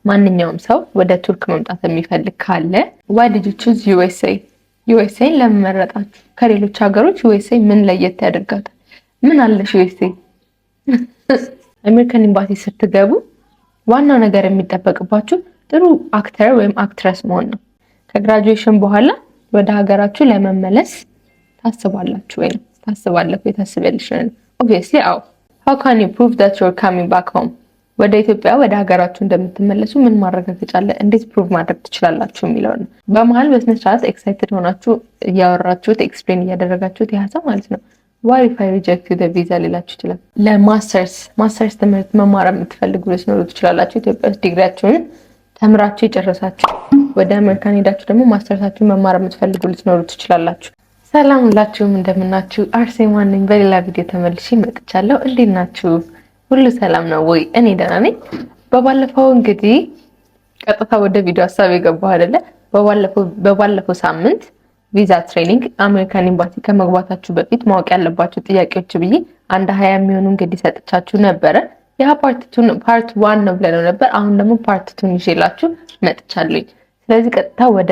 ማንኛውም ሰው ወደ ቱርክ መምጣት የሚፈልግ ካለ why did you choose USA? USA ን ለምን መረጣችሁ? ከሌሎች ሀገሮች USA ምን ለየት ያደርጋታል? ምን አለሽ USA? አሜሪካን ኤምባሲ ስትገቡ ዋናው ነገር የሚጠበቅባችሁ ጥሩ actor ወይም actress መሆን ነው። ከ graduation በኋላ ወደ ሀገራችሁ ለመመለስ ታስባላችሁ ወይ? ታስባለህ ወይ? ታስቢያለሽ? Obviously አዎ። How can you prove that you're coming back home? ወደ ኢትዮጵያ፣ ወደ ሀገራችሁ እንደምትመለሱ ምን ማረጋገጫ አለ? እንዴት prove ማድረግ ትችላላችሁ የሚለው ነው። በመሀል በስነ ስርዓት excited ሆናችሁ እያወራችሁት፣ explain እያደረጋችሁት የሀሳብ ማለት ነው። What if I reject the visa ሊላችሁ ይችላል። ለ masters ትምህርት መማር የምትፈልጉ ልትኖሩ ትችላላችሁ። ኢትዮጵያ ውስጥ ዲግሪያችሁን ተምራችሁ የጨረሳችሁ ወደ አሜሪካን ሄዳችሁ ደግሞ ማስተርሳችሁን መማር የምትፈልጉ ልትኖሩ ትችላላችሁ። ሰላም ሁላችሁም፣ እንደምናችሁ? አርሴማ ነኝ። በሌላ ቪዲዮ ተመልሼ መጥቻለሁ። እንዴት ናችሁ? ሁሉ ሰላም ነው ወይ? እኔ ደህና ነኝ። በባለፈው እንግዲህ ቀጥታ ወደ ቪዲዮ ሀሳብ የገባሁ አይደለ? በባለፈው ሳምንት ቪዛ training፣ አሜሪካን ኤምባሲ ከመግባታችሁ በፊት ማወቅ ያለባችሁ ጥያቄዎች ብዬ አንድ 20 የሚሆኑ እንግዲህ ሰጥቻችሁ ነበረ። ያ part one ነው ብለነው ነበር። አሁን ደግሞ part two ን ይዤላችሁ መጥቻለሁኝ። ስለዚህ ቀጥታ ወደ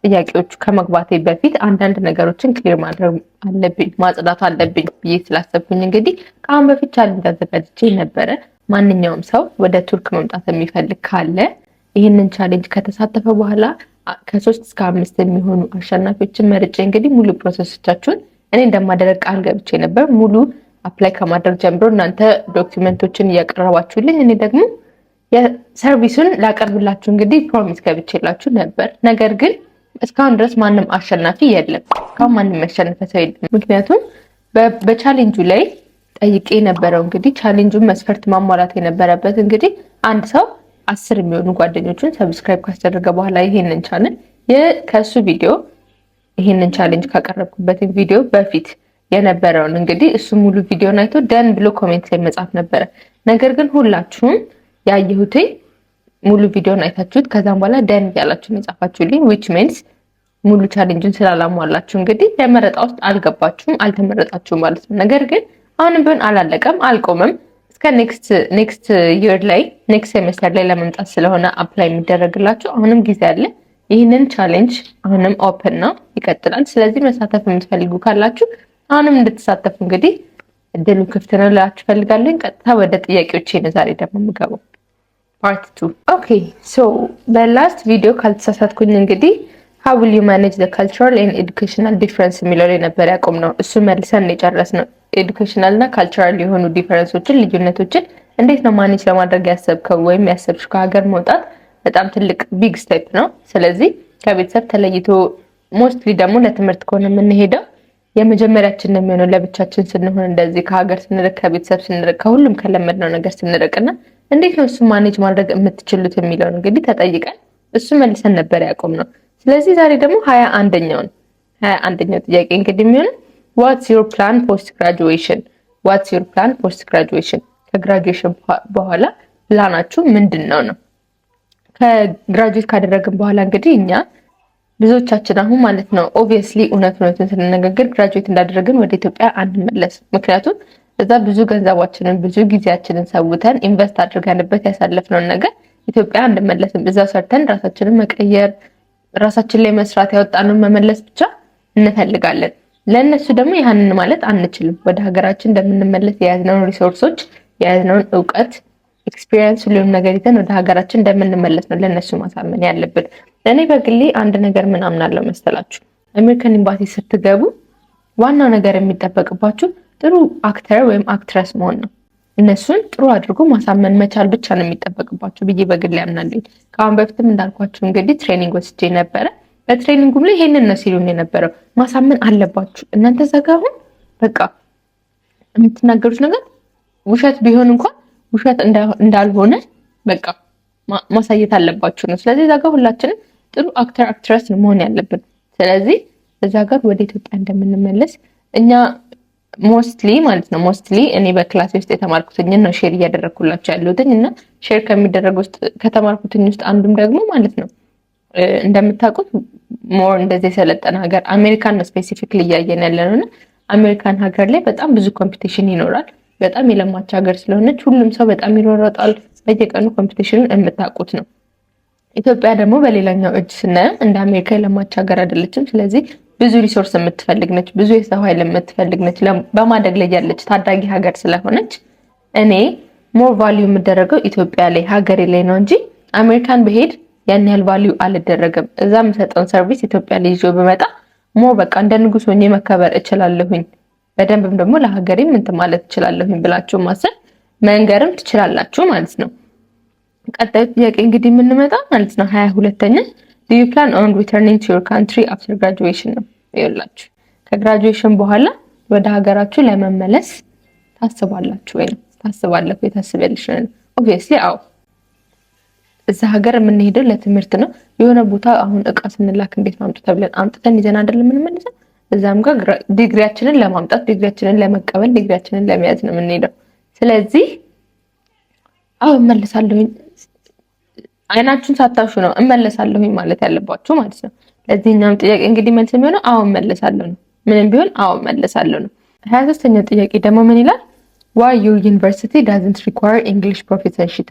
ጥያቄዎቹ ከመግባቴ በፊት አንዳንድ ነገሮችን clear ማድረግ አለብኝ፣ ማጽዳት አለብኝ ብዬ ስላሰብኩኝ እንግዲህ ከአሁን በፊት challenge አዘጋጅቼ ነበረ። ማንኛውም ሰው ወደ ቱርክ መምጣት የሚፈልግ ካለ ይህንን challenge ከተሳተፈ በኋላ ከ3 እስከ 5 የሚሆኑ አሸናፊዎችን መርጬ እንግዲህ ሙሉ process ኦቻችሁን እኔ እንደማደርግ ቃል ገብቼ ነበር። ሙሉ apply ከማድረግ ጀምሮ እናንተ document ኦችን እያቀረባችሁልኝ እኔ ደግሞ የ service ኡን ላቀርብላችሁ እንግዲህ promise ገብቼላችሁ ነበር። ነገር ግን እስካሁን ድረስ ማንም አሸናፊ የለም። እስካሁን ማንም ያሸነፈ ሰው የለም። ምክንያቱም በቻሌንጁ ላይ ጠይቄ የነበረው እንግዲህ challenge ኡን መስፈርት ማሟላት የነበረበት እንግዲህ አንድ ሰው 10 የሚሆኑ ጓደኞቹን subscribe ካስደረገ በኋላ ይሄንን ቻንል ከእሱ ቪዲዮ፣ ይሄንን challenge ካቀረብኩበትን ቪዲዮ በፊት የነበረውን እንግዲህ እሱ ሙሉ ቪዲዮን አይቶ done ብሎ comment ላይ መጻፍ ነበረ። ነገር ግን ሁላችሁም ያየሁትኝ ሙሉ ቪዲዮን አይታችሁት ከዛም በኋላ done እያላችሁ የጻፋችሁልኝ፣ which means ሙሉ challenge ኡን ስላላሟላችሁ እንግዲህ የመረጣ ውስጥ አልገባችሁም፣ አልተመረጣችሁም ማለት ነው። ነገር ግን አሁንም ቢሆን አላለቀም፣ አልቆመም። እስከ next year ላይ፣ next semester ላይ ለመምጣት ስለሆነ apply የሚደረግላችሁ አሁንም ጊዜ አለ። ይህንን challenge አሁንም open ነው፣ ይቀጥላል። ስለዚህ መሳተፍ የምትፈልጉ ካላችሁ አሁንም እንድትሳተፉ እንግዲህ እድሉ ክፍት ነው ልላችሁ እፈልጋለሁ። ቀጥታ ወደ ጥያቄዎቼ ነው ዛሬ ደግሞ የምገባው። Part two። Okay, so በ last video ካልተሳሳትኩኝ እንግዲህ how will you manage the cultural and educational difference የሚለው ላይ ነበር ያቆምነው። እሱ መልሰን የጨረስነው። Educational እና cultural የሆኑ difference ኦችን፣ ልዩነቶችን እንዴት ነው manage ለማድረግ ያሰብከው ወይም ያሰብሽው? ከሀገር መውጣት በጣም ትልቅ big step ነው። ስለዚህ ከቤተሰብ ተለይቶ mostly ደግሞ ለትምህርት ከሆነ የምንሄደው የመጀመሪያችን ነው የሚሆነው ለብቻችን ስንሆን፣ እንደዚህ ከሀገር ስንርቅ፣ ከቤተሰብ ስንርቅ፣ ከሁሉም ከለመድነው ነገር ስንርቅና እንዴት ነው እሱ manage ማድረግ የምትችሉት የሚለውን እንግዲህ ተጠይቀን እሱ መልሰን ነበር ያቆምነው። ስለዚህ ዛሬ ደግሞ 21ኛው ጥያቄ እንግዲህ የሚሆነው what's your plan post graduation? What's your plan post graduation? ከ graduation በኋላ ፕላናችሁ ምንድን ነው ነው። ከ graduate ካደረግን በኋላ እንግዲህ እኛ ብዙዎቻችን አሁን ማለት ነው obviously እውነት እውነቱን ስንነጋገር graduate እንዳደረግን ወደ ኢትዮጵያ አንመለስም። ምክንያቱም እዛ ብዙ ገንዘባችንን፣ ብዙ ጊዜያችንን ሰውተን invest አድርገንበት ያሳለፍነውን ነገር ኢትዮጵያ አንመለስም። እዛ ሰርተን ራሳችንን መቀየር፣ ራሳችን ላይ መስራት፣ ያወጣነውን መመለስ ብቻ እንፈልጋለን። ለእነሱ ደግሞ ያንን ማለት አንችልም። ወደ ሀገራችን እንደምንመለስ የያዝነውን resource ኦች፣ የያዝነውን እውቀት፣ experience፣ ሁሉንም ነገር ይዘን ወደ ሀገራችን እንደምንመለስ ነው ለእነሱ ማሳመን ያለብን። እኔ በግሌ አንድ ነገር ምን አምናለሁ መሰላችሁ? አሜሪካን ኤምባሲ ስትገቡ ዋናው ነገር የሚጠበቅባችሁ ጥሩ actor ወይም actress መሆን ነው። እነሱን ጥሩ አድርጎ ማሳመን መቻል ብቻ ነው የሚጠበቅባችሁ ብዬ በግሌ አምናለሁ። ከአሁን በፊትም እንዳልኳችሁ እንግዲህ training ወስጄ ነበረ። በ training ኡም ላይ ይሄንን ነው ሲሉን የነበረው፣ ማሳመን አለባችሁ እናንተ እዛ ጋ አሁን በቃ የምትናገሩት ነገር ውሸት ቢሆን እንኳን ውሸት እንዳልሆነ በቃ ማሳየት አለባችሁ ነው። ስለዚህ እዛ ጋር ሁላችንም ጥሩ actor actress ነው መሆን ያለብን። ስለዚህ እዛ ጋር ወደ ኢትዮጵያ እንደምንመለስ እኛ mostly ማለት ነው፣ mostly እኔ በ class ውስጥ የተማርኩትኝን ነው share እያደረግኩላችሁ ያለሁትኝ። እና share ከሚደረግ ውስጥ ከተማርኩትኝ ውስጥ አንዱም ደግሞ ማለት ነው እንደምታውቁት more እንደዚህ የሰለጠነ ሀገር አሜሪካን ነው specifically እያየን ያለ ነው። እና አሜሪካን ሀገር ላይ በጣም ብዙ competition ይኖራል። በጣም የለማች ሀገር ስለሆነች ሁሉም ሰው በጣም ይሯሯጣል። በየቀኑ competition ኑን የምታውቁት ነው። ኢትዮጵያ ደግሞ በሌላኛው እጅ ስናየው እንደ አሜሪካ የለማች ሀገር አይደለችም። ስለዚህ ብዙ resource የምትፈልግ ነች፣ ብዙ የሰው ኃይል የምትፈልግ ነች። በማደግ ላይ ያለች ታዳጊ ሀገር ስለሆነች እኔ more value የምደረገው ኢትዮጵያ ላይ፣ ሀገሬ ላይ ነው እንጂ አሜሪካን ብሄድ ያን ያህል value አልደረግም። እዛ የምሰጠውን service ኢትዮጵያ ላይ ይዤ ብመጣ more በቃ እንደ ንጉስ ሆኜ መከበር እችላለሁኝ፣ በደንብም ደግሞ ለሀገሬም እንትን ማለት እችላለሁኝ ብላችሁ ማሰብ መንገርም ትችላላችሁ ማለት ነው። ቀጣዩ ጥያቄ እንግዲህ የምንመጣ ማለት ነው 22ኛ፣ do you plan on returning to your country after graduation ነው። ይኸውላችሁ፣ ከ graduation በኋላ ወደ ሀገራችሁ ለመመለስ ታስባላችሁ ወይ ነው፣ ታስባለህ ወይ፣ ታስቢያለሽ ነው። Obviously አዎ። እዛ ሀገር የምንሄደው ለትምህርት ነው። የሆነ ቦታ አሁን እቃ ስንላክ እንዴት ነው አምጡ ተብለን አምጥተን ይዘን አይደለም የምንመለሰው? እዛም ጋር ዲግሪያችንን ለማምጣት፣ ዲግሪያችንን ለመቀበል፣ ዲግሪያችንን ለመያዝ ነው የምንሄደው። ስለዚህ አዎ እመለሳለሁኝ። አይናችሁን ሳታሹ ነው እመለሳለሁኝ ማለት ያለባችሁ ማለት ነው። ለዚህኛውም ጥያቄ እንግዲህ መልስ የሚሆነው አዎ እመለሳለሁ ነው። ምንም ቢሆን አዎ እመለሳለሁ ነው። 23ኛው ጥያቄ ደግሞ ምን ይላል? Why your university doesn't require English proficiency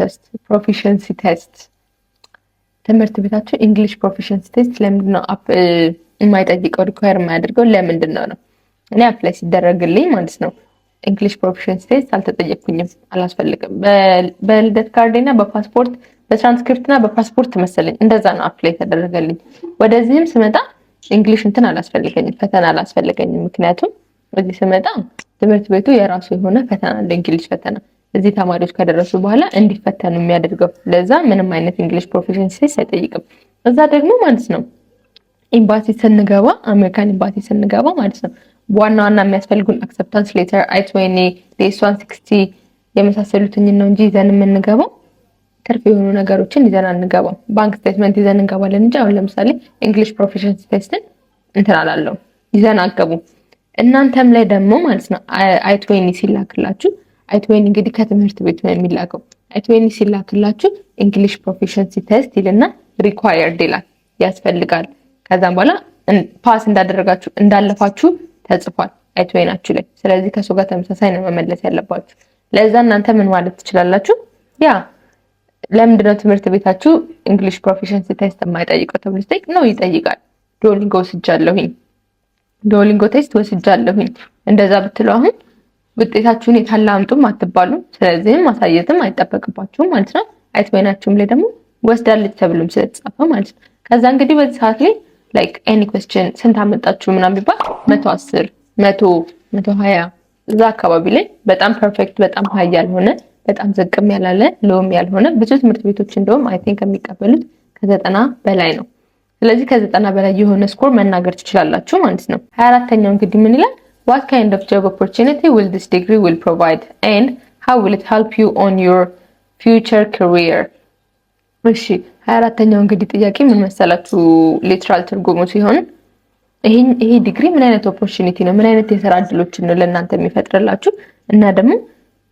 test? ትምህርት ቤታችሁ English proficiency test ለምንድን ነው የማይጠይቀው፣ require የማያደርገው ለምንድን ነው ነው። እኔ apply ሲደረግልኝ ማለት ነው English proficiency test አልተጠየቅኩኝም፣ አላስፈልግም። በልደት ካርዴ እና በፓስፖርት፣ በትራንስክሪፕት እና በፓስፖርት መሰለኝ እንደዛ ነው apply የተደረገልኝ። ወደዚህም ስመጣ English እንትን አላስፈልገኝም፣ ፈተና አላስፈልገኝም። ምክንያቱም እዚህ ስመጣ ትምህርት ቤቱ የራሱ የሆነ ፈተና አለ፣ English ፈተና እዚህ ተማሪዎች ከደረሱ በኋላ እንዲፈተኑ የሚያደርገው። ለዛ ምንም አይነት English proficiency test አይጠይቅም። እዛ ደግሞ ማለት ነው ኤምባሲ ስንገባ፣ አሜሪካን ኤምባሲ ስንገባ ማለት ነው፣ ዋና ዋና የሚያስፈልጉን acceptance letter፣ I-20፣ DS-160 የመሳሰሉትን ነው እንጂ ይዘን የምንገባው ትርፍ የሆኑ ነገሮችን ይዘን አንገባም። Bank statement ይዘን እንገባለን እንጂ አሁን ለምሳሌ English proficiency test ን እንትን አላለውም፣ ይዘን አገቡም። እናንተም ላይ ደግሞ ማለት ነው I-20 ሲላክላችሁ፣ I-20 እንግዲህ ከትምህርት ቤት ነው የሚላከው። I-20 ሲላክላችሁ English proficiency test ይልና required ይላል፣ ያስፈልጋል። ከዛም በኋላ pass እንዳደረጋችሁ፣ እንዳለፋችሁ ተጽፏል I-20 ናችሁ ላይ። ስለዚህ ከእሱ ጋር ተመሳሳይ ነው መመለስ ያለባችሁ። ለዛ እናንተ ምን ማለት ትችላላችሁ? Yeah፣ ለምንድነው ትምህርት ቤታችሁ English proficiency test የማይጠይቀው ተብሎ ሲጠይቅ ነው ይጠይቃል። Duolingo ወስጃለሁኝ፣ Duolingo test ወስጃለሁኝ እንደዛ ብትሉ አሁን ውጤታችሁን የታለ አምጡም አትባሉም። ስለዚህም ማሳየትም አይጠበቅባችሁም ማለት ነው። I-20 ናችሁም ላይ ደግሞ ወስዳለች ተብሎም ስለተጻፈ ማለት ነው። ከዛ እንግዲህ በዚህ ሰዓት ላይ like any question ስንት አመጣችሁ ምናምን ቢባል 110፣ 100፣ 120 እዛ አካባቢ ላይ፣ በጣም perfect፣ በጣም high ያልሆነ፣ በጣም ዝቅም ያላለ፣ low ም ያልሆነ። ብዙ ትምህርት ቤቶች እንደውም I think የሚቀበሉት ከ90 በላይ ነው። ስለዚህ ከ90 በላይ የሆነ score መናገር ትችላላችሁ ማለት ነው። 24ኛው እንግዲህ ምን ይላል? What kind of job opportunity will this degree will provide and how will it help you on your future career? እሺ፣ 24ኛው እንግዲህ ጥያቄ ምን መሰላችሁ? Literal ትርጉሙ ሲሆን ይሄ ዲግሪ ምን አይነት opportunity ነው፣ ምን አይነት የስራ እድሎችን ነው ለእናንተ የሚፈጥርላችሁ እና ደግሞ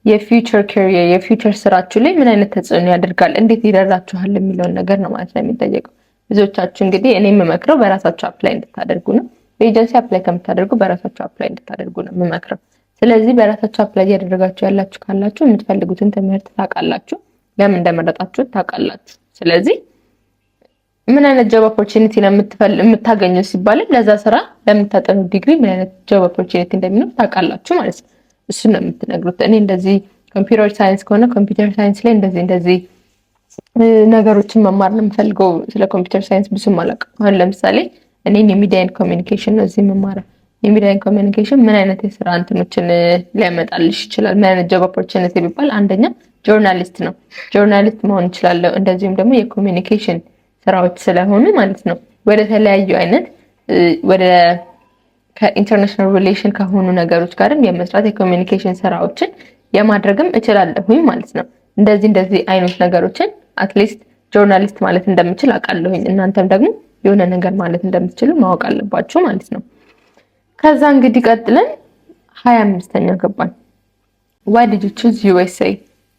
የ future career፣ የ future ስራችሁ ላይ ምን አይነት ተጽዕኖ ያደርጋል፣ እንዴት ይረዳችኋል የሚለውን ነገር ነው ማለት ነው የሚጠየቀው። ብዙዎቻችሁ እንግዲህ እኔ የምመክረው በራሳችሁ apply እንድታደርጉ ነው። በ agency apply ከምታደርጉ በራሳችሁ apply እንድታደርጉ ነው የምመክረው። ስለዚህ በራሳችሁ apply እያደረጋችሁ ያላችሁ ካላችሁ የምትፈልጉትን ትምህርት ታውቃላችሁ፣ ለምን እንደመረጣችሁት ታውቃላችሁ። ስለዚህ ምን አይነት job opportunity ነው የምታገኘው ሲባልም ለዛ ስራ ለምታጠኑት ዲግሪ ምን አይነት job opportunity እንደሚኖር ታውቃላችሁ ማለት ነው። እሱን ነው የምትነግሩት። እኔ እንደዚህ computer science ከሆነ computer science ላይ እንደዚህ እንደዚህ ነገሮችን መማር ነው የምፈልገው። ስለ computer science ብዙም አላውቅም። አሁን ለምሳሌ እኔ የ media and communication ነው እዚህ የምማረው። የ media and communication ምን አይነት የስራ እንትኖችን ሊያመጣልሽ ይችላል? ምን አይነት job opportunity ቢባል አንደኛ journalist ነው። Journalist መሆን እችላለሁ። እንደዚሁም ደግሞ የ communication ስራዎች ስለሆኑ ማለት ነው ወደ ተለያዩ አይነት ወደ ከ international relation ከሆኑ ነገሮች ጋርም የመስራት፣ የ communication ስራዎችን የማድረግም እችላለሁኝ ማለት ነው። እንደዚህ እንደዚህ አይነት ነገሮችን at least journalist ማለት እንደምችል አውቃለሁኝ። እናንተም ደግሞ የሆነ ነገር ማለት እንደምትችሉ ማወቅ አለባችሁ ማለት ነው። ከዛ እንግዲህ ቀጥለን 25ኛ ገባን። Why did you choose USA?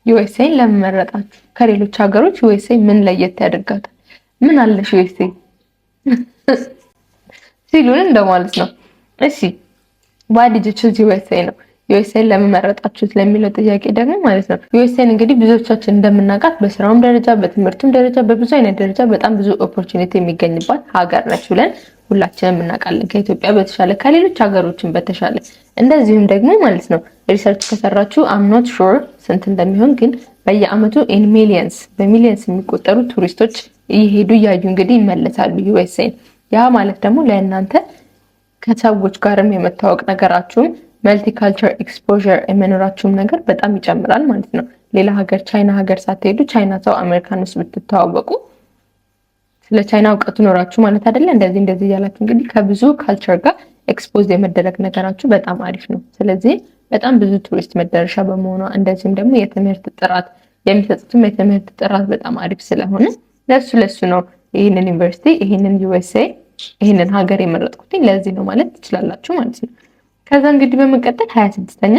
USA ን ለምን መረጣችሁ? ከሌሎች ሀገሮች USA ምን ለየት ያደርጋታል? ምን አለሽ USA ሲሉን እንደማለት ነው። እሺ፣ why did you choose USA ነው። USA ን ለምን መረጣችሁት ለሚለው ጥያቄ ደግሞ ማለት ነው፣ USA ን እንግዲህ ብዙዎቻችን እንደምናውቃት በስራውም ደረጃ፣ በትምህርቱም ደረጃ፣ በብዙ አይነት ደረጃ በጣም ብዙ opportunity የሚገኝባት ሀገር ነች ብለን ሁላችንም እናውቃለን። ከኢትዮጵያ በተሻለ፣ ከሌሎች ሀገሮችን በተሻለ። እንደዚሁም ደግሞ ማለት ነው research ከሰራችሁ፣ I'm not sure ስንት እንደሚሆን፣ ግን በየአመቱ in millions፣ በ millions የሚቆጠሩ ቱሪስቶች እየሄዱ እያዩ እንግዲህ ይመለሳሉ USA ን። ያ ማለት ደግሞ ለእናንተ ከሰዎች ጋርም የመታወቅ ነገራችሁም፣ multicultural exposure የመኖራችሁም ነገር በጣም ይጨምራል ማለት ነው። ሌላ ሀገር፣ ቻይና ሀገር ሳትሄዱ ቻይና ሰው አሜሪካን ውስጥ ብትተዋወቁ ስለ ቻይና እውቀቱ ኖራችሁ ማለት አይደለ? እንደዚህ እንደዚህ እያላችሁ እንግዲህ ከብዙ culture ጋር expose የመደረግ ነገራችሁ በጣም አሪፍ ነው። ስለዚህ በጣም ብዙ ቱሪስት መዳረሻ በመሆኗ፣ እንደዚሁም ደግሞ የትምህርት ጥራት፣ የሚሰጡትም የትምህርት ጥራት በጣም አሪፍ ስለሆነ ለሱ ለሱ ነው ይህንን ዩኒቨርሲቲ፣ ይህንን USA፣ ይህንን ሀገር የመረጥኩትኝ ለዚህ ነው ማለት ትችላላችሁ ማለት ነው። ከዛ እንግዲህ በመቀጠል 26ኛ፣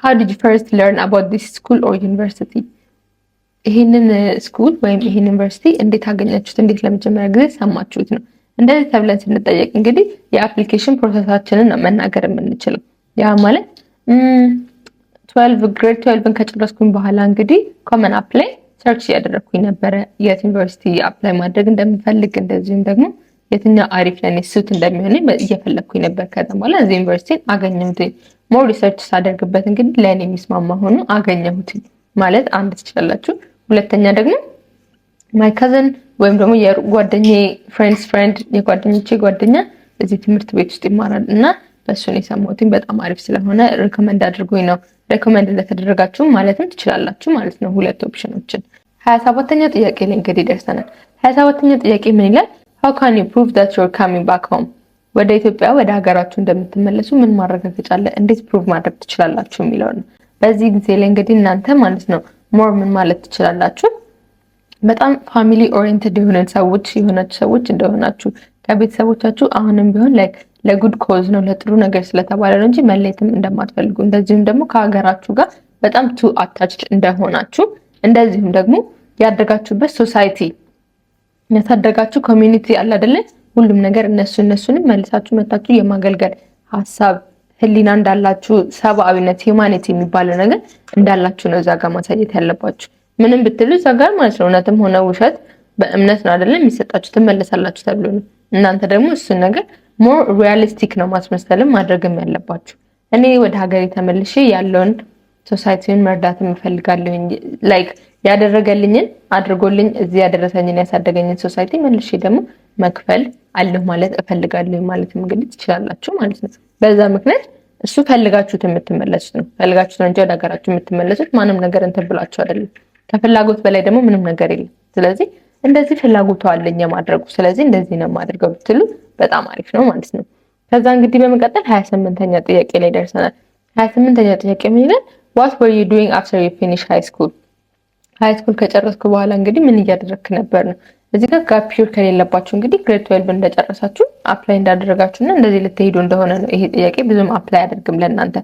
how did you first learn about this school or university? ይህንን school ወይም ይህን ዩኒቨርሲቲ እንዴት አገኛችሁት? እንዴት ለመጀመሪያ ጊዜ ሰማችሁት ነው። እንደዚህ ተብለን ስንጠየቅ እንግዲህ የ application process ኣችንን ነው መናገር የምንችለው። ያ ማለት 12 grade 12ን ከጨረስኩኝ በኋላ እንግዲህ Common App ላይ search እያደረግኩኝ ነበረ የት ዩኒቨርሲቲ apply ማድረግ እንደምፈልግ፣ እንደዚሁም ደግሞ የትኛው አሪፍ ለእኔ suit እንደሚሆነኝ እየፈለግኩኝ ነበር። ከዛ በኋላ እዚህ ዩኒቨርሲቲን አገኘሁትኝ። More research ሳደርግበት እንግዲህ ለእኔ የሚስማማ ሆኖ አገኘሁትኝ ማለት አንድ ትችላላችሁ። ሁለተኛ ደግሞ my cousin ወይም ደግሞ የጓደኛዬ friend's friend፣ የጓደኞቼ ጓደኛ እዚህ ትምህርት ቤት ውስጥ ይማራል እና በእሱን የሰማሁትኝ፣ በጣም አሪፍ ስለሆነ recommend አድርጎኝ ነው። Recommend እንደተደረጋችሁ ማለትም ትችላላችሁ ማለት ነው። ሁለት option ኦችን። 27ኛው ጥያቄ ላይ እንግዲህ ደርሰናል። 27ኛው ጥያቄ ምን ይላል? How can you prove that you're coming back home? ወደ ኢትዮጵያ፣ ወደ ሀገራችሁ እንደምትመለሱ ምን ማረጋገጫ አለ? እንዴት prove ማድረግ ትችላላችሁ የሚለው ነው። በዚህ ጊዜ ላይ እንግዲህ እናንተ ማለት ነው more ምን ማለት ትችላላችሁ? በጣም family oriented የሆነን ሰዎች የሆናችሁ ሰዎች እንደሆናችሁ፣ ከቤተሰቦቻችሁ አሁንም ቢሆን like ለ good cause ነው፣ ለጥሩ ነገር ስለተባለ ነው እንጂ መለየትም እንደማትፈልጉ፣ እንደዚሁም ደግሞ ከሀገራችሁ ጋር በጣም too attached እንደሆናችሁ፣ እንደዚሁም ደግሞ ያደጋችሁበት society፣ ያሳደጋችሁ community አለ አይደለ? ሁሉም ነገር እነሱንም መልሳችሁ መታችሁ የማገልገል ሀሳብ፣ ህሊና እንዳላችሁ፣ ሰብአዊነት፣ humanity የሚባለው ነገር እንዳላችሁ ነው እዛ ጋር ማሳየት ያለባችሁ። ምንም ብትሉ እዛ ጋር ማለት ነው እውነትም ሆነ ውሸት በእምነት ነው አይደለም የሚሰጣችሁ፣ ትመለሳላችሁ ተብሎ ነው። እናንተ ደግሞ እሱን ነገር more realistic ነው ማስመሰልም ማድረግም ያለባችሁ። እኔ ወደ ሀገሬ ተመልሼ ያለውን society ውን መርዳት እፈልጋለሁ። Like ያደረገልኝን፣ አድርጎልኝ እዚህ ያደረሰኝን፣ ያሳደገኝን society መልሼ ደግሞ መክፈል አለሁ ማለት እፈልጋለሁ ማለት እንግዲህ ትችላላችሁ ማለት ነው። በዛ ምክንያት እሱ ፈልጋችሁት የምትመለሱት ነው። ፈልጋችሁት ነው እንጂ ወደ ሀገራችሁ የምትመለሱት ማንም ነገር እንትን ብላችሁ አይደለም። ከፍላጎት በላይ ደግሞ ምንም ነገር የለም። ስለዚህ እንደዚህ ፍላጎቱ አለኝ የማድረጉ፣ ስለዚህ እንደዚህ ነው የማደርገው ብትሉ በጣም አሪፍ ነው ማለት ነው። ከዛ እንግዲህ በመቀጠል 28ኛ ጥያቄ ላይ ደርሰናል። 28ኛ ጥያቄ ምን ይላል? What were you doing after you finish high school? High school ከጨረስኩ በኋላ እንግዲህ ምን እያደረግክ ነበር ነው። እዚህ ጋር gap year ከሌለባችሁ እንግዲህ grade 12 እንደጨረሳችሁ apply እንዳደረጋችሁ እና እንደዚህ ልትሄዱ እንደሆነ ነው። ይሄ ጥያቄ ብዙም apply አያደርግም ለእናንተ።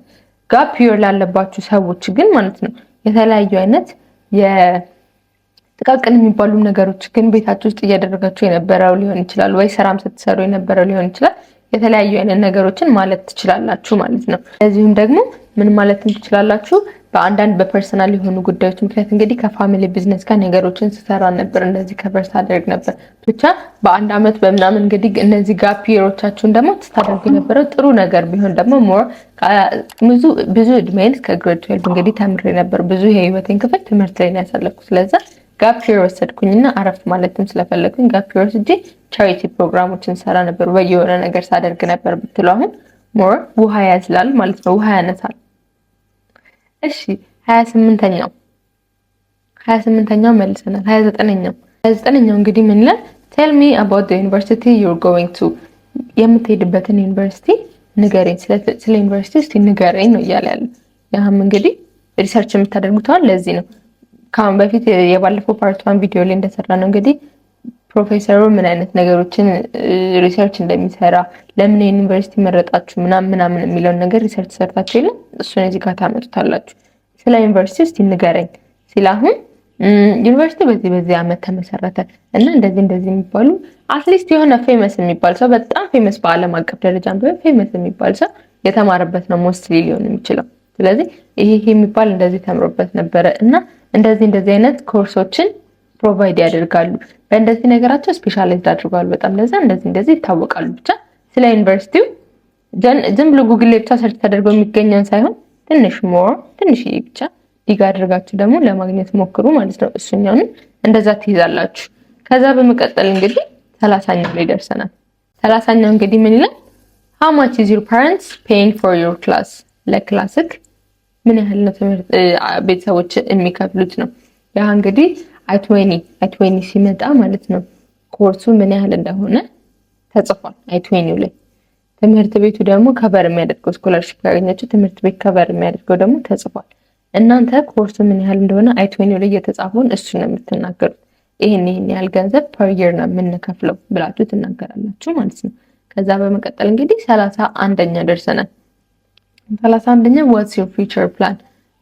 Gap year ላለባችሁ ሰዎች ግን ማለት ነው የተለያዩ አይነት የጥቃቅን የሚባሉ ነገሮች ግን ቤታችሁ ውስጥ እያደረጋችሁ የነበረው ሊሆን ይችላል፣ ወይ ስራም ስትሰሩ የነበረው ሊሆን ይችላል። የተለያዩ አይነት ነገሮችን ማለት ትችላላችሁ ማለት ነው። እንደዚሁም ደግሞ ምን ማለትም ትችላላችሁ? በአንዳንድ በ personal የሆኑ ጉዳዮች ምክንያት እንግዲህ ከ family business ጋር ነገሮችን ስሰራ ነበር፣ እንደዚህ cover ሳደርግ ነበር። ብቻ በአንድ አመት በምናምን እንግዲህ እነዚህ gap year ኦቻችሁን ደግሞ ስታደርጉ የነበረው ጥሩ ነገር ቢሆን ደግሞ more ብዙ ብዙ እድሜን እስከ grade 12 እንግዲህ ተምሬ ነበር። ብዙ የህይወቴን ክፍል ትምህርት ላይ ነው ያሳለፍኩት። ስለዛ gap year ወሰድኩኝና አረፍት ማለትም ስለፈለግኩኝ gap year ወስጄ charity ፕሮግራሞችን ሰራ ነበር ወይ የሆነ ነገር ሳደርግ ነበር ብትሉ አሁን more ውሃ ያዝላል ማለት ነው፣ ውሃ ያነሳል። እሺ፣ 28ኛው መልሰናል። 29ኛው እንግዲህ ምን ይላል? Tell me about university you're going to። የምትሄድበትን ዩኒቨርሲቲ ንገረኝ፣ ስለ ዩኒቨርሲቲ እስቲ ንገረኝ ነው እያለ ያለ። ያህም እንግዲህ research የምታደርጉት ለዚህ ነው። ከአሁን በፊት የባለፈው part one ቪዲዮ ላይ እንደሰራ ነው እንግዲህ ፕሮፌሰሩ ምን አይነት ነገሮችን research እንደሚሰራ፣ ለምን ዩኒቨርሲቲ መረጣችሁ ምናምን ምናምን የሚለውን ነገር research ሰርታችሁ የለም፣ እሱን እዚህ ጋር ታመጡታላችሁ። ስለ ዩኒቨርሲቲ እስቲ ንገረኝ ሲል አሁን ዩኒቨርሲቲ በዚህ በዚህ ዓመት ተመሰረተ እና እንደዚህ እንደዚህ የሚባሉ at least የሆነ famous የሚባል ሰው፣ በጣም famous፣ በዓለም አቀፍ ደረጃ ቢሆን famous የሚባል ሰው የተማረበት ነው mostly ሊሆን የሚችለው። ስለዚህ ይሄ የሚባል እንደዚህ ተምሮበት ነበረ እና እንደዚህ እንደዚህ አይነት ኮርሶችን provide ያደርጋሉ። በእንደዚህ ነገራቸው specialized አድርገዋል። በጣም ለዛ እንደዚህ እንደዚህ ይታወቃሉ። ብቻ ስለ ዩኒቨርሲቲው ዝም ብሎ ጉግል ላይ ብቻ search ተደርጎ የሚገኘውን ሳይሆን ትንሽ more ትንሽ ብቻ dig አድርጋችሁ ደግሞ ለማግኘት ሞክሩ ማለት ነው። እሱኛውን እንደዛ ትይዛላችሁ። ከዛ በመቀጠል እንግዲህ 30ኛው ላይ ደርሰናል። 30ኛው እንግዲህ ምን ይላል? How much is your parents paying for your class? ለ class ክ ምን ያህል ነው ትምህርት ቤተሰቦች የሚከፍሉት ነው። ያ እንግዲህ I-20 ሲመጣ ማለት ነው ኮርሱ ምን ያህል እንደሆነ ተጽፏል I-20ው ላይ። ትምህርት ቤቱ ደግሞ cover የሚያደርገው፣ scholarship ካገኛችሁ ትምህርት ቤት cover የሚያደርገው ደግሞ ተጽፏል። እናንተ ኮርሱ ምን ያህል እንደሆነ I-20ው ላይ የተጻፈውን እሱ ነው የምትናገሩት። ይሄን ይሄን ያህል ገንዘብ per year ነው የምንከፍለው ብላችሁ ትናገራላችሁ ማለት ነው። ከዛ በመቀጠል እንግዲህ 31ኛ ደርሰናል። 31ኛ what's your future plan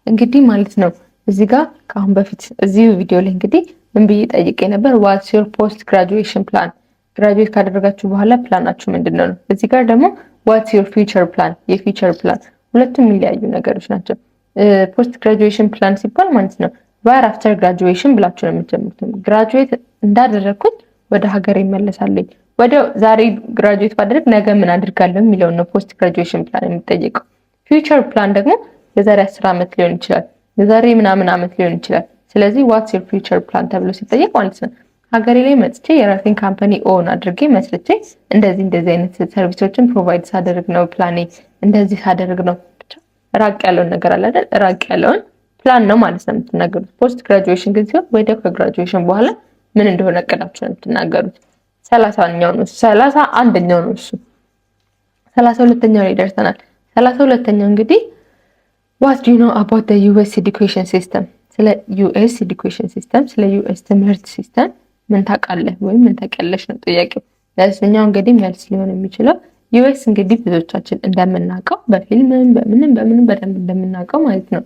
እንግዲህ ማለት ነው። እዚህ ጋር ከአሁን በፊት እዚሁ ቪዲዮ ላይ እንግዲህ ምን ብዬ ጠይቄ ነበር? What's your post graduation plan፣ graduate ካደረጋችሁ በኋላ ፕላናችሁ ምንድን ነው? እዚህ ጋር ደግሞ what's your future plan፣ የ future plan ሁለቱም የሚለያዩ ነገሮች ናቸው። Post graduation plan ሲባል ማለት ነው right after graduation ብላችሁ ነው የምትጀምሩት። Graduate እንዳደረግኩኝ ወደ ሀገር ይመለሳለኝ። ወደ ዛሬ graduate ባደረግ ነገ ምን አድርጋለሁ የሚለውን ነው post graduation plan የሚጠየቀው። Future plan ደግሞ የዛሬ 10 ዓመት ሊሆን ይችላል፣ የዛሬ ምናምን ዓመት ሊሆን ይችላል። ስለዚህ what's your future plan ተብሎ ሲጠየቅ ማለት ነው ሀገሬ ላይ መጥቼ የራሴን company own አድርጌ መስርቼ እንደዚህ እንደዚህ አይነት service ኦችን provide ሳደርግ ነው ፕላኔ፣ እንደዚህ ሳደርግ ነው። ብቻ ራቅ ያለውን ነገር አለ አይደል? ራቅ ያለውን ፕላን ነው ማለት ነው የምትናገሩት። Post graduation ግን ሲሆን ወዲያው ከ graduation በኋላ ምን እንደሆነ እቅዳችሁ ነው የምትናገሩት። 30ኛው ነው፣ 31ኛው ነው እሱ። 32ኛው ላይ ደርሰናል። 32ኛው እንግዲህ what do you know about the US education system፣ ስለ US education system፣ ስለ US ትምህርት system ምን ታውቃለህ ወይም ምን ታውቂያለሽ ነው ጥያቄው። ለእሱኛው እንግዲህ መልስ ሊሆን የሚችለው US እንግዲህ ብዙዎቻችን እንደምናውቀው በፊልምም በምንም በምንም በደንብ እንደምናውቀው ማለት ነው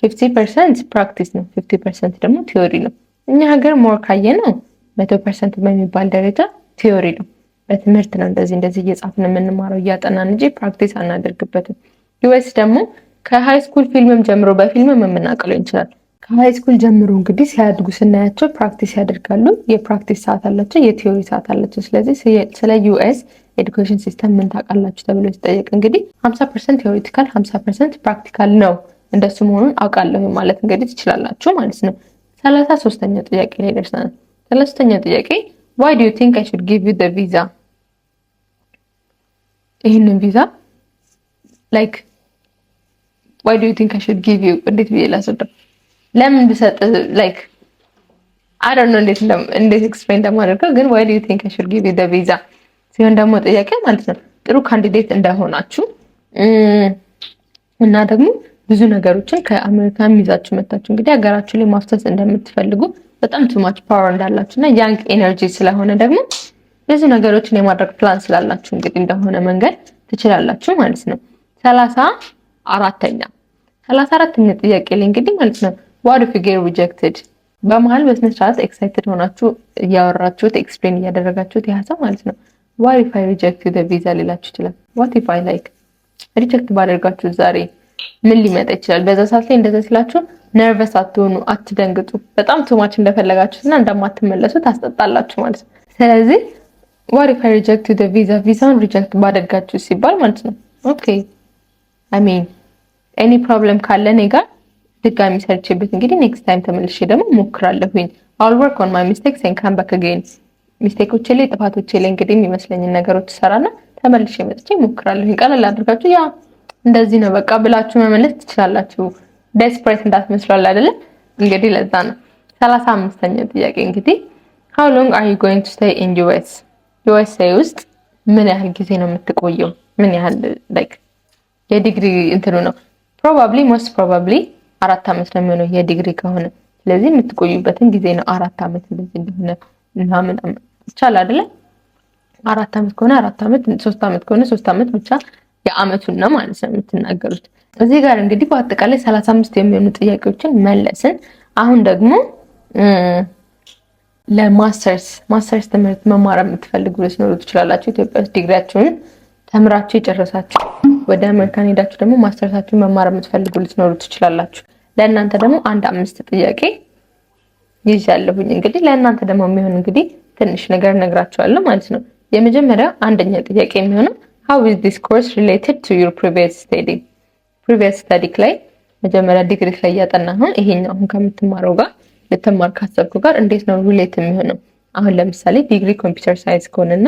50% practice ነው፣ 50% ደግሞ theory ነው። እኛ ሀገር more ካየነው 100% በሚባል ደረጃ theory ነው። በትምህርት ነው እንደዚህ እንደዚህ እየጻፍን የምንማረው እያጠናን እንጂ practice አናደርግበትም። US ደግሞ ከ high school ፊልምም ጀምሮ በፊልምም የምናውቀው ሊሆን ይችላል። ከ high school ጀምሮ እንግዲህ ሲያድጉ ስናያቸው practice ያደርጋሉ። የ practice ሰዓት አላቸው፣ የ theory ሰዓት አላቸው። ስለዚህ ስለ US education system ምን ታውቃላችሁ ተብሎ ሲጠየቅ እንግዲህ 50% theoretical 50% practical ነው፣ እንደሱ መሆኑን አውቃለሁ ማለት እንግዲህ ትችላላችሁ ማለት ነው። 33ኛው ጥያቄ ላይ ደርሰናል። 33ኛው ጥያቄ why do you think I should give you the visa? ይህንን ቪዛ like why do you think I should give you፣ እንዴት ብዬ ላስረዳው? ለምን ብሰጥ፣ like I don't know እንዴት explain እንደማደርገው፣ ግን why do you think I should give you the visa ሲሆን ደግሞ ጥያቄ ማለት ነው ጥሩ candidate እንደሆናችሁ እና ደግሞ ብዙ ነገሮችን ከአሜሪካ ይዛችሁ መታችሁ እንግዲህ ሀገራችሁ ላይ ማፍሰስ እንደምትፈልጉ፣ በጣም too much power እንዳላችሁ እና young energy ስለሆነ ደግሞ ብዙ ነገሮችን የማድረግ ፕላን ስላላችሁ እንግዲህ እንደሆነ መንገድ ትችላላችሁ ማለት ነው። 34ኛ ጥያቄ ላይ እንግዲህ ማለት ነው what if you get rejected? በመሀል በስነ ስርዓት excited ሆናችሁ እያወራችሁት explain እያደረጋችሁት ያ ሰው ማለት ነው what if I reject the visa ሊላችሁ ይችላል። What if I like reject ባደርጋችሁ ዛሬ ምን ሊመጣ ይችላል? በዛ ሰዓት ላይ እንደዛ ሲላችሁ nervous አትሆኑ፣ አትደንግጡ። በጣም too much እንደፈለጋችሁትና እንደማትመለሱ ታስጠጣላችሁ ማለት ነው። ስለዚህ what if I reject the visa፣ ቪዛውን reject ባደርጋችሁ ሲባል ማለት ነው okay, I mean, any problem ካለ እኔ ጋር ድጋሚ ሰርቼበት እንግዲህ next time ተመልሼ ደግሞ ሞክራለሁኝ። I'll work on my mistakes and come back again። Mistake ኦቼ ላይ፣ ጥፋቶቼ ላይ እንግዲህ የሚመስለኝን ነገሮች ሰራና ተመልሼ መጥቼ ሞክራለሁኝ። ቀለል አድርጋችሁ ያ እንደዚህ ነው በቃ ብላችሁ መመለስ ትችላላችሁ። Desperate እንዳትመስሏል አይደለ? እንግዲህ ለዛ ነው። 35ኛው ጥያቄ እንግዲህ how long are you going to stay in US? USA ውስጥ ምን ያህል ጊዜ ነው የምትቆየው? ምን ያህል like የዲግሪ እንትኑ ነው፣ probably most probably 4 ዓመት ነው የሚሆነው የዲግሪ ከሆነ። ስለዚህ የምትቆዩበትን ጊዜ ነው፣ 4 ዓመት እንደዚህ እንደሆነ ምናምን ይቻላል አይደለ? 4 ዓመት ከሆነ 4 ዓመት፣ 3 ዓመት ከሆነ 3 ዓመት፣ ብቻ የአመቱን ነው ማለት ነው የምትናገሩት። እዚህ ጋር እንግዲህ በአጠቃላይ 35 የሚሆኑ ጥያቄዎችን መለስን። አሁን ደግሞ ለ masters፣ masters ትምህርት መማር የምትፈልጉ ልትኖሩ ትችላላችሁ። ኢትዮጵያ ውስጥ ዲግሪያችሁን ተምራችሁ የጨረሳችሁ፣ ወደ አሜሪካን ሄዳችሁ ደግሞ ማስተርሳችሁን መማር የምትፈልጉ ልትኖሩ ትችላላችሁ። ለእናንተ ደግሞ አንድ አምስት ጥያቄ ይዣለሁኝ። እንግዲህ ለእናንተ ደግሞ የሚሆን እንግዲህ ትንሽ ነገር እነግራችኋለሁ ማለት ነው። የመጀመሪያው አንደኛ ጥያቄ የሚሆነው how is this course related to your previous study? Previous study ላይ፣ መጀመሪያ ዲግሪ ላይ እያጠናህ ይሄኛው አሁን ከምትማረው ጋር፣ ልትማር ካሰብኩ ጋር እንዴት ነው relate የሚሆነው? አሁን ለምሳሌ ዲግሪ computer science ከሆነና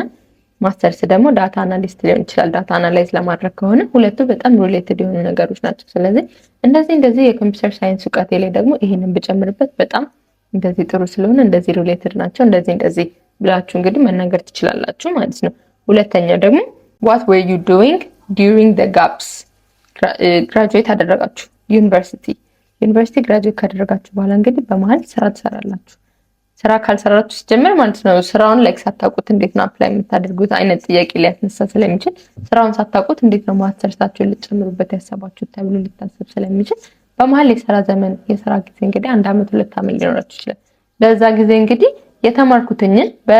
ማስተርስ ደግሞ data analyst ሊሆን ይችላል። Data analyze ለማድረግ ከሆነ ሁለቱ በጣም related የሆኑ ነገሮች ናቸው። ስለዚህ እንደዚህ እንደዚህ የ computer science እውቀቴ ላይ ደግሞ ይሄንን ብጨምርበት በጣም እንደዚህ ጥሩ ስለሆነ እንደዚህ related ናቸው፣ እንደዚህ እንደዚህ ብላችሁ እንግዲህ መናገር ትችላላችሁ ማለት ነው። ሁለተኛው ደግሞ what were you doing during the gaps? Graduate አደረጋችሁ፣ ዩኒቨርሲቲ graduate ካደረጋችሁ በኋላ እንግዲህ በመሀል ስራ ትሰራላችሁ። ስራ ካልሰራችሁ ሲጀምር ማለት ነው ስራውን like ሳታውቁት እንዴት ነው apply የምታደርጉት አይነት ጥያቄ ሊያስነሳ ስለሚችል፣ ስራውን ሳታውቁት እንዴት ነው ማስተርሳችሁን ልትጨምሩበት ያሰባችሁት ተብሎ ሊታሰብ ስለሚችል፣ በመሀል የስራ ዘመን፣ የስራ ጊዜ እንግዲህ አንድ አመት፣ 2 አመት ሊኖራችሁ ይችላል። በዛ ጊዜ እንግዲህ የተማርኩትኝን በ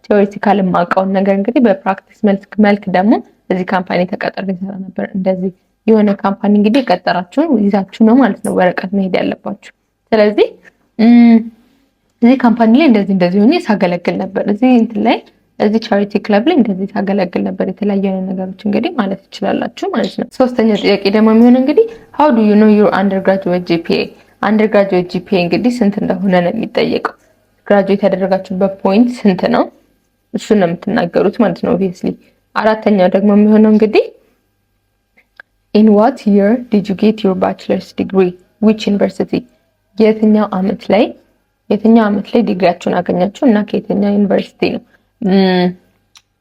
theoretical የማውቀውን ነገር እንግዲህ በ practice መልክ ደግሞ እዚህ company ተቀጥሬ እሰራ ነበር። እንደዚህ የሆነ company እንግዲህ የቀጠራችሁን ይዛችሁ ነው ማለት ነው ወረቀት መሄድ ያለባችሁ። ስለዚህ እዚህ company ላይ እንደዚህ እንደዚህ ሆኜ ሳገለግል ነበር፣ እዚህ እንትን ላይ፣ እዚህ charity club ላይ እንደዚህ ሳገለግል ነበር። የተለያዩ አይነት ነገሮች እንግዲህ ማለት ትችላላችሁ ማለት ነው። ሶስተኛው ጥያቄ ደግሞ የሚሆን እንግዲህ how do you know your undergraduate GPA? Undergraduate GPA እንግዲህ ስንት እንደሆነ ነው የሚጠየቀው። Graduate ያደረጋችሁበት point ስንት ነው? እሱን ነው የምትናገሩት ማለት ነው obviously። አራተኛው ደግሞ የሚሆነው እንግዲህ in what year did you get your bachelor's degree, which university? የትኛው አመት ላይ ዲግሪያችሁን አገኛችሁ እና ከየትኛው ዩኒቨርሲቲ ነው?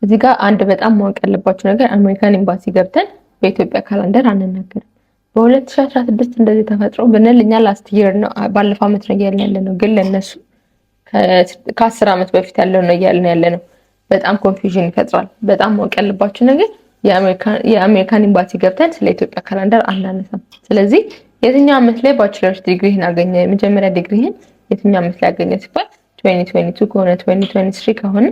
እዚህ ጋር አንድ በጣም ማወቅ ያለባችሁ ነገር አሜሪካን ኤምባሲ ገብተን በኢትዮጵያ calendar አንናገርም። በ2016 እንደዚህ ተፈጥሮ ብንል እኛ last year ነው፣ ባለፈው አመት ነው እያልን ያለ ነው፣ ግን ለእነሱ ከ10 ዓመት በፊት ያለው ነው እያልን ያለ ነው። በጣም confusion ይፈጥራል። በጣም ማወቅ ያለባችሁ ነገር የአሜሪካን ኤምባሲ ገብተን ስለ ኢትዮጵያ calendar አናነሳም። ስለዚህ የትኛው አመት ላይ bachelor's ዲግሪህን አገኘ፣ የመጀመሪያ ዲግሪህን የትኛው አመት ላይ አገኘ ሲባል 2022 ከሆነ፣ 2023 ከሆነ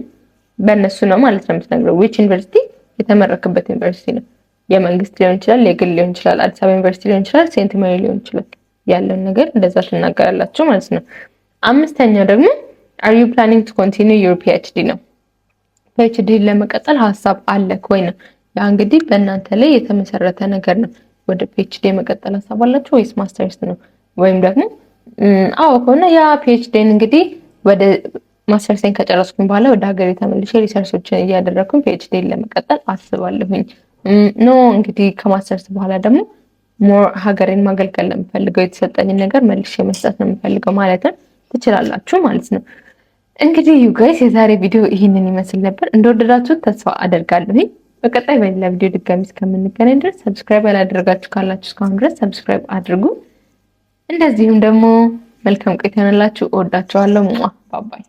በእነሱ ነው ማለት ነው የምትነግረው። Which university? የተመረቅክበት ዩኒቨርሲቲ ነው። የመንግስት ሊሆን ይችላል፣ የግል ሊሆን ይችላል፣ አዲስ አበባ ዩኒቨርሲቲ ሊሆን ይችላል፣ ሴንት ሜሪ ሊሆን ይችላል። ያለውን ነገር እንደዛ ትናገራላችሁ ማለት ነው። አምስተኛው ደግሞ are you planning to continue your PhD ነው። PhD ለመቀጠል ሀሳብ አለክ ወይ ነው። ያ እንግዲህ በእናንተ ላይ የተመሰረተ ነገር ነው። ወደ PhD የመቀጠል ሀሳብ አላችሁ ወይስ ማስተርስ ነው? ወይም ደግሞ አዎ ከሆነ ያ PhD ን እንግዲህ ወደ ማስተርሴን ከጨረስኩኝ በኋላ ወደ ሀገሬ ተመልሼ research ኦችን እያደረግኩኝ PhD ን ለመቀጠል አስባለሁኝ። No፣ እንግዲህ ከማስተርስ በኋላ ደግሞ more ሀገሬን ማገልገል ነው የምፈልገው፣ የተሰጠኝን ነገር መልሼ መስጠት ነው የምፈልገው ማለትም ትችላላችሁ ማለት ነው። እንግዲህ you guys፣ የዛሬ ቪዲዮ ይህንን ይመስል ነበር። እንደወደዳችሁት ተስፋ አደርጋለሁኝ። በቀጣይ በሌላ ቪዲዮ ድጋሚ እስከምንገናኝ ድረስ subscribe ያላደረጋችሁ ካላችሁ እስካሁን ድረስ subscribe አድርጉ። እንደዚሁም ደግሞ መልካም ቆይታ ይሆንላችሁ። እወዳችኋለሁ። Bye bye።